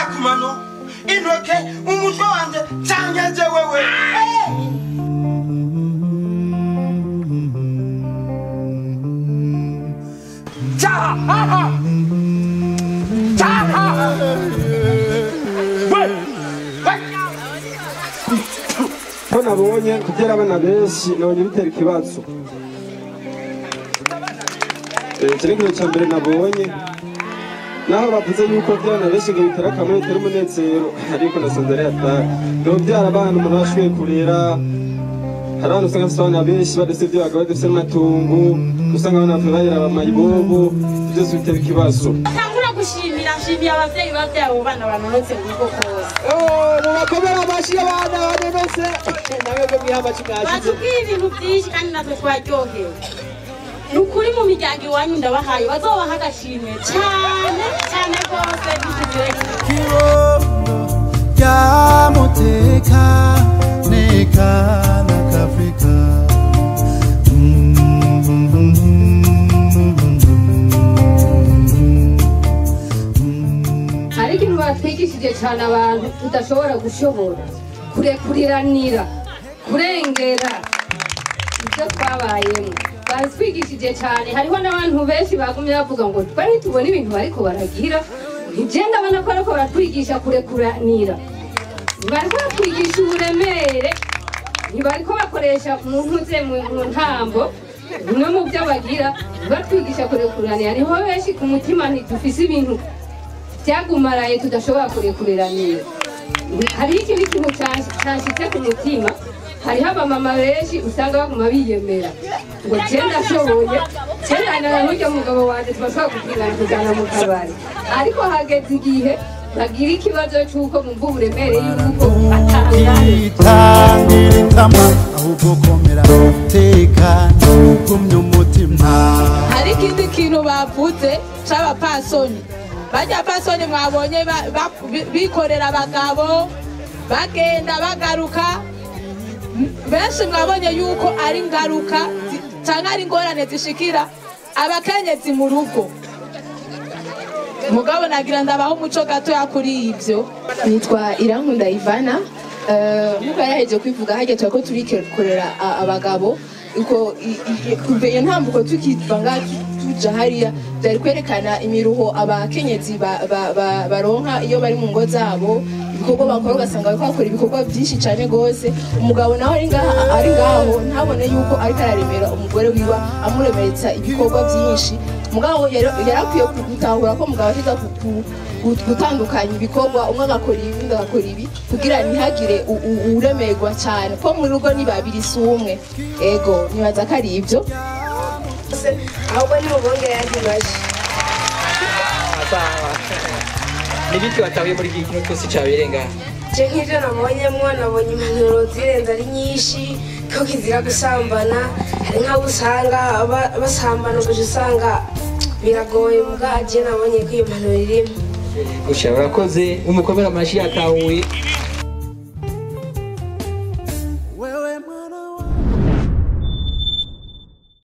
Ku mano, intoke, umutwe wanje canke je wewe. Cha cha. We we. Ko nabonye kubyara abana benshi, nabonye bitera ikibazo. Iki ni ikintu cya mbere nabonye. Naho bavuze yuko byana benshi ngo bitera akamaro, bitera umunezero, ariko nasanze ari hatari. Ni ubyara abana umuntu ashoboye kurera. Hari abantu usanga bafite abana benshi badafite ibyo bagabo, badafite n'amatungo, usanga abana bapfa bayira abamayibobo, byose bitera ikibazo. Ntangura gushimira, nshimiye abavyeyi bavyaye abo bana banonotse mu rugo kose. Mubakomere amashyi abana banonotse, namwebwe mwiha amashyi mwashize. Batubwiye ibintu byinshi kandi natwe twaryohewe. Ni ukuri mu miryango iwanyu ndabahaye, bazobaha agashimwe cyane cyane rwose. Kibondo ryamuteka nekana k'Afrika. Hari ikintu batwigishije cyane abantu tudashobora gushobora kurekuriranira, kurengera ibyo twabayemo. Batwigishije cyane. Hariho n'abantu benshi bagumye bavuga ngo twe ntitubona ibintu bariko baragira. Nje ndabona ko ariko baratwigisha kurekuranira, bariko batwigisha uburemere, ntibariko bakoresha mu ntuze mu ntambo bimwe mu byo bagira, batwigisha kurekuranira. Hariho benshi ku mutima ntidufise ibintu byagumaraye tudashobora kurekuriranira. Hariho ikindi kintu canshitse ku mutima. Hariho abamama benshi usanga baguma biyemera ngo je ndashoboye, je ndanara n'urya mugabo wanje tubashobora kugirana kujana mu kabari, ariko hageze igihe bagira ikibazo c'uko bumva uburemere y'uko atangana. Itangira itama ahubwo komera, tekana, gumya umutima. Hari ikindi kintu bavuze c'abapasoni. Barya pasoni mwabonye bikorera abagabo, bagenda bagaruka. Benshi mwabonye yuko ari ingaruka canke ari ingorane zishikira abakenyezi mu rugo. Mugabo nagira ndabaho umuco gatoya kuri ivyo. Nitwa Irankunda Ivana. Nkuko yaraheje kwivuga, harya turako turikorera abagabo uko kuva iyo ntambuko tukiva ngaha tuja hariya, byari kwerekana imiruho abakenyezi baronka iyo bari mu ngo zabo, ibikorwa bakora ugasanga bariko bakora ibikorwa byinshi cane gose. Umugabo nawe ari ngaho ntabone yuko ariko araremera umugore wiwe, amuremeretsa ibikorwa byinshi. Mugabo yarakwiye gutahura ko umugabo ashobora gutandukanya ibikorwa, umwe agakora ibi undi agakora ibi, kugira ntihagire uremerwa cyane, ko mu rugo ni babiri si umwe. Ego nibaza ko ari ibyo. Ahubwo nimubongere ayandi mashyi. Sawa. Nibiki watahuye muri iki kintu cyose cyabereye ngaha? Je nk'ivyo nabonyemwo, nabonye impanuro zirenze ari nyinshi, ko kizira gusambana. Hari nk'abo usanga basambana ugaca usanga biragoye, muga je nabonye ko iyo mpanuro irimo. Gusha urakoze, umukomere amashyi yatahuye.